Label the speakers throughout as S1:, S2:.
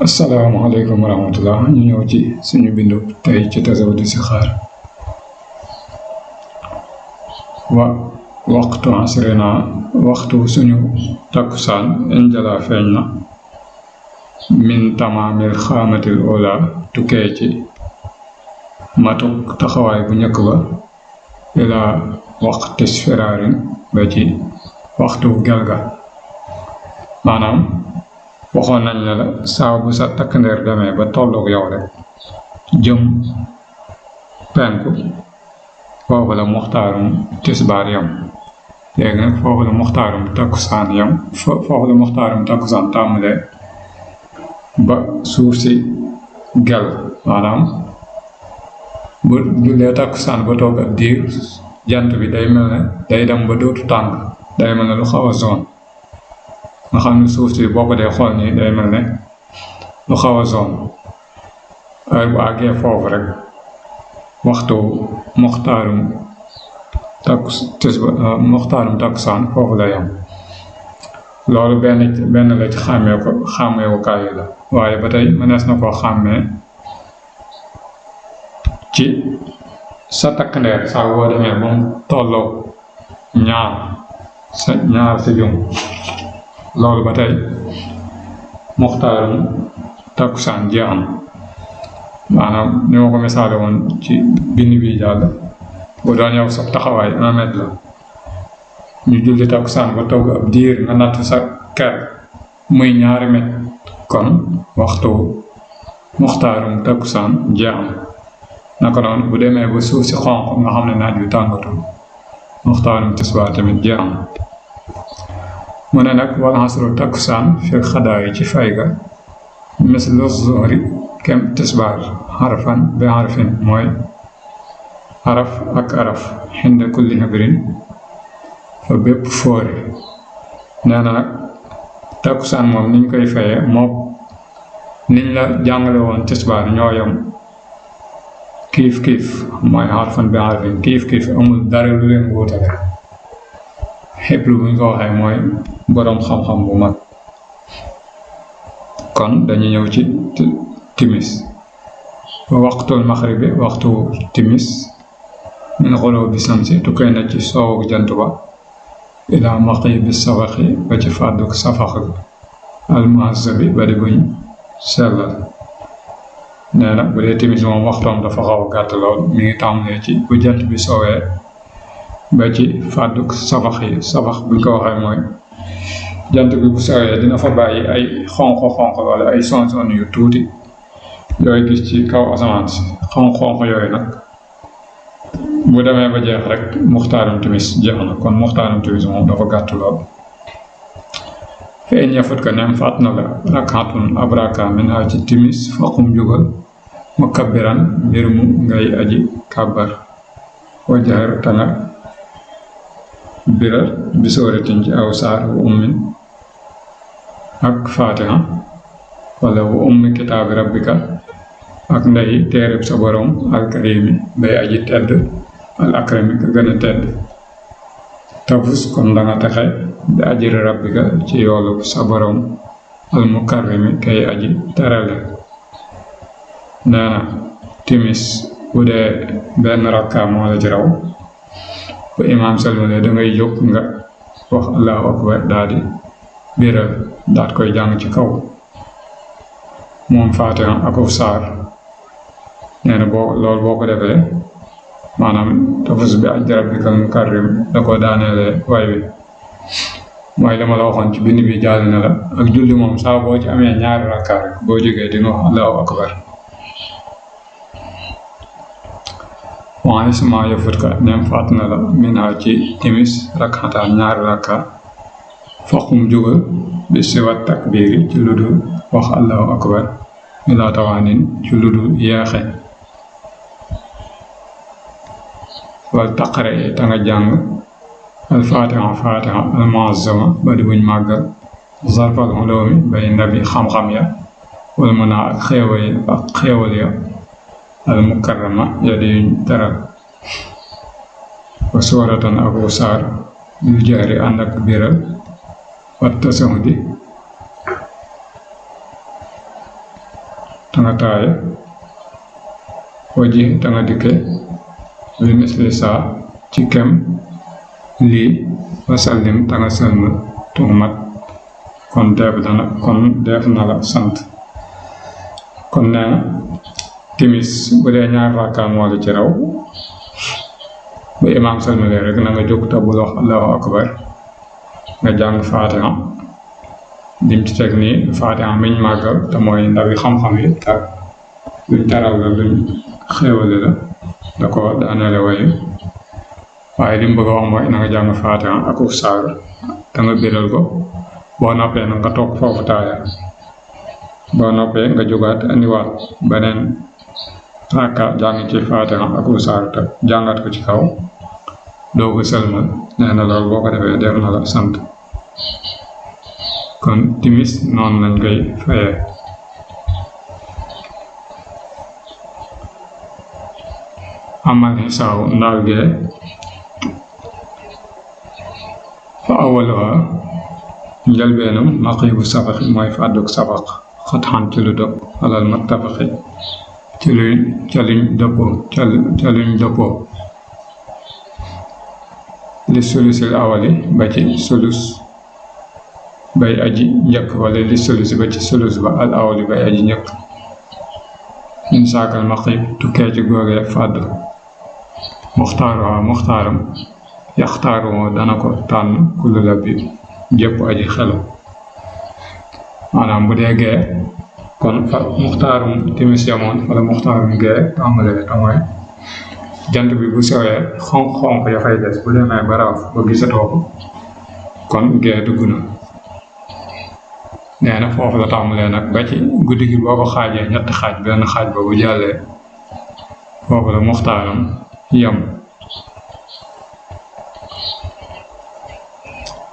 S1: asalaamaaleykum wa rahmatullah ñu ñëw ci suñu bindu tey ci tasawudu si xaar waxtu asrina waxtu suñu takkusaan injala feeñ na min tamaamil xaamatil ola tukkee ci matuk taxawaay bu njëkk ba ila waxtis firaarin ba ci waxtu gelga maanaam waxoon nañ ne la saa bu sa takk ndeer demee ba tolloog yow rek jëm penku foofu la muxtaarum tisbaar yam léegi nag foofu la muxtaarum takkusaan yam foofu la muxtaarum takkusaan tàmbalee ba suuf si gel maanaam bu jullee takkusaan ba toog ab diir jant bi day mel ne day dem ba dootu tàng day mel ne lu xaw a zone nga xam ne suuf si boo ko dee xool nii day mel ne lu xaw a zone heure bu àggee foofu rek waxtu muxtaarum takkusaan foofu la yam loolu benn la ci xàmmeewukaay yi la waaye ba tey mënees na koo xàmmee ci sa takk ndeer saa boo demee ba mu tolloo ñaar si jum loolu ba tey muxtaarum takkusaan jeex na maanaam ni ma ko misaale woon ci bind bi jàll bu doon yow sa taxawaay 1 mètre la ñu julli takkusaan ba togg ab diir nga natt sa ker muy 2 mètre kon waxtu muxtaarum takkusaan jeex na naka noonu bu demee ba suuf si xonq nga xam ne naaj wi tàngatul muxtaarum tisbaar tamit jeex na mu ne nag wal asru takkusaan fil xadaa ci fay ga mislu zuhri kem tisbaar xarfan bi xarfin mooy araf ak araf xinda kulli xibrin fa bépp fóore nee na nag takkusaan moom niñ koy fayee moom niñ la jàngale woon tisbaar ñoo yem kiif kiif mooy xarfan bi xarfin kiif kiif amul dara lu leen wóotale xiblu bu ñu ko waxee mooy boroom xam-xam bu mag kon dañuy ñëw ci timis ba waxtul maxribi waxtu timis min xoloo bi samsi tukkee na ci soowuk jant ba ilaa maqi bi safaxi ba ci fàdduk safax almuhazzabi ba di buñ sellal nee na bu dee timis moom waxtoom dafa xaw a gàtt lool mi ngi tàmbalee ci bu jant bi soowee ba ci fàdduk safax yi safax buñ ko waxee mooy jant bi bu sowee dina fa bàyyi ay xonq wala ay son yu tuuti yooyu gis ci kaw asamaan si xonq yooyu nag bu demee ba jeex rek muxtaarum timis jeex na kon muxtaarum timis moom dafa gàtt lool feeñ yafut ko nem faat na la rakatun abraka min ha ci timis faqum jógal mu kabbiran mbir mu ngay aji kàbbar wajaar ta nga biral bisooratin ci aw saar wu ummin ak fatiha wala wu ummi kitaabi rabbika ak ndey téereb sa borom alkarimi bay aji tedd al akrami ka gën a tedd tafus kon da nga texe bi ajiri rabbika ci yoolu sa borom al mukarrimi kay aji terale nee na timis bu dee benn rakka moo la ci raw bu imaam salmale da ngay jóg nga wax allahu akbar daal di biral daat koy jàng ci kaw moom faatiha ak saar nee na loolu boo ko defee maanaam tafus bi ajri rabbikal mukarrim da ko daaneele waay wi mooy li ma la waxoon ci bind bi jàll na la ak julli moom saa boo ci amee 2 rakka rek boo jógee di nga wax allahu akbar waaye suma yëfut ka nem faat na la min ha ci timis rakkataan 2 rakka faqum jógal bi siwat takbiiri ci lu dul wax allahu akbar bila tawaanin ci lu dul yeexe wal taqare ta nga jàng al fatiha al muazzama ba di buñ màggal zarfal ulumi bay ndabi xam-xam ya wal muna ak xéewal ya al mukarrama ya di yuñ teral wa suuratan ak saar bil jahri ànd ak biral wat tasahudi nga taaya waji ta nga dikke li misli saa ci kem lii wasallim ta nga sëlmal tuumat kon def na la sant kon nee na timis bu dee ñaar rakka moo la ci raw bu imaam sëlmalee rek na nga jóg te bul wax allahu akbar nga jàng faatiha dim ci teg nii faatiha miñ màggal te mooy ndawi xam-xam yi te luñ taral la luñ xéewale la da ko daanele wayu waaye li mu bëgg a wax mooy na nga jàng faatiha ak saar te nga biral ko boo noppee nag nga toog foofu taaya boo noppee nga jógaat andiwaat beneen rakka jàng ci faatiha ak saar te jàngat ko ci kaw doogu sëlmal nee na loolu boo ko defee def na la sant kon timis noonu lañ koy fayee amal xisaaw ndaal gee fa awaluha njëlbeenam maqibu safaq mooy fàdduk safaq xatxan ci lu dog alal muttafaqi ci luñ dëppoo li sulusil awali ba ci sulus bay aji njëkk wala li sulusi ba ci sulus ba al awali bay aji njëkk in saakal maqib tukkee ci góogee fàdd muxtaaram yaxtaaruhu dana ko tànn kullu la bi jëpp aji xelu maanaam bu dee gee kon fa muxtaarum timis yamoon fa la muxtaarum gee tàmbalee te mooy jant bi bu sowee xonq ya fay des bu demee ba raaf ba gisatoo ko kon gee dugg na nee na foofu la tàmbalee nag ba ci guddi gi boo ko xaajee ñetti xaaj benn xaaj ba bu jàllee foofu la muxtaaram yam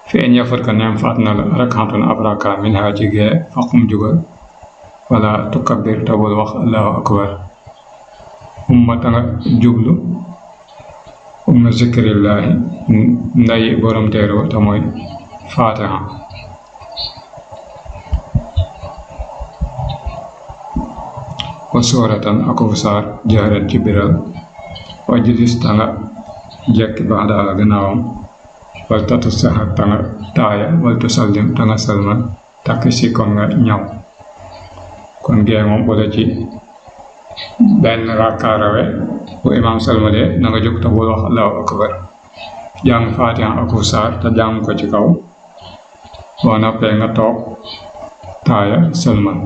S1: feeñ yafat ko neem faat na la rakantun ab rakka min ha ci gee faqum jugal wala tukabbir tabul wax allahu akbar umma ta nga jublu umma zikrillaahi nday borom teeroo te mooy faatiha wa sooratan ako saar jaaret ci biral wa jidis ta nga jekki baax daal gannaawam wal tatu saxar ta nga taaya wal tusallim ta nga salmal takk si kon nga ñaw kon gee moom bu la ci benn rakka rawe bu imaam salmalee na nga jóg te bul wax allahu akbar jàng faatiha ak saar te jàng ko ci kaw boo noppee nga toog taaya salmal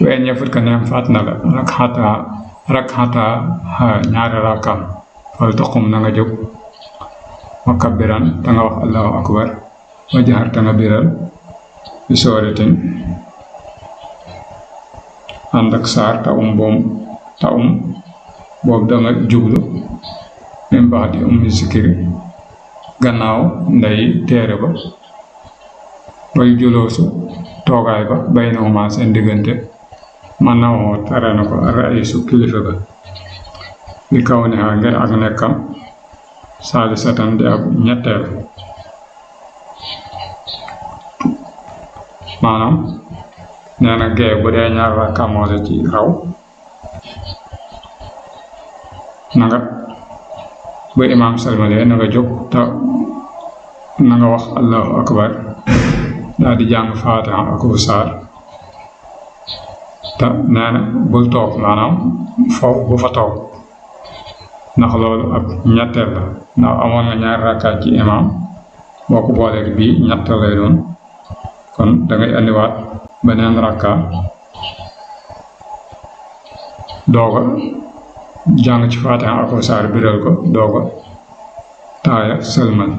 S1: ween ñëfut ka neem faat na la rakxata ñaari rakkam fal taqum na nga jóg wa kabbiran ta nga wax allahu akbar wa jahar ta nga biral bi sooratin ànd ak saar ta boobu da nga jublu min baax di ummi zikri gannaaw nday téere ba bay juloosu toogaay ba bay na huma seen diggante man na woo tere na ko raisu kilifa ba li kaw ne xaa ngir ak nekkam saalisatan di ab ñetteel maanaam nee na gee bu dee ñaar rakka moo la ci raw na nga bu imaam salmalee na nga jóg te na nga wax allahu akbar daal di jàng faatiha ak saar te nee na bul toog maanaam foofu bu fa toog ndax loolu ak ñetteel la ndax amoon nga ñaari rakkaat ci imaam boo ko booleeg bii ñett lay doon kon dangay andiwaat beneen rakka dooga jàng ci faatiha ak saar biral ko dooga taaya sëlmal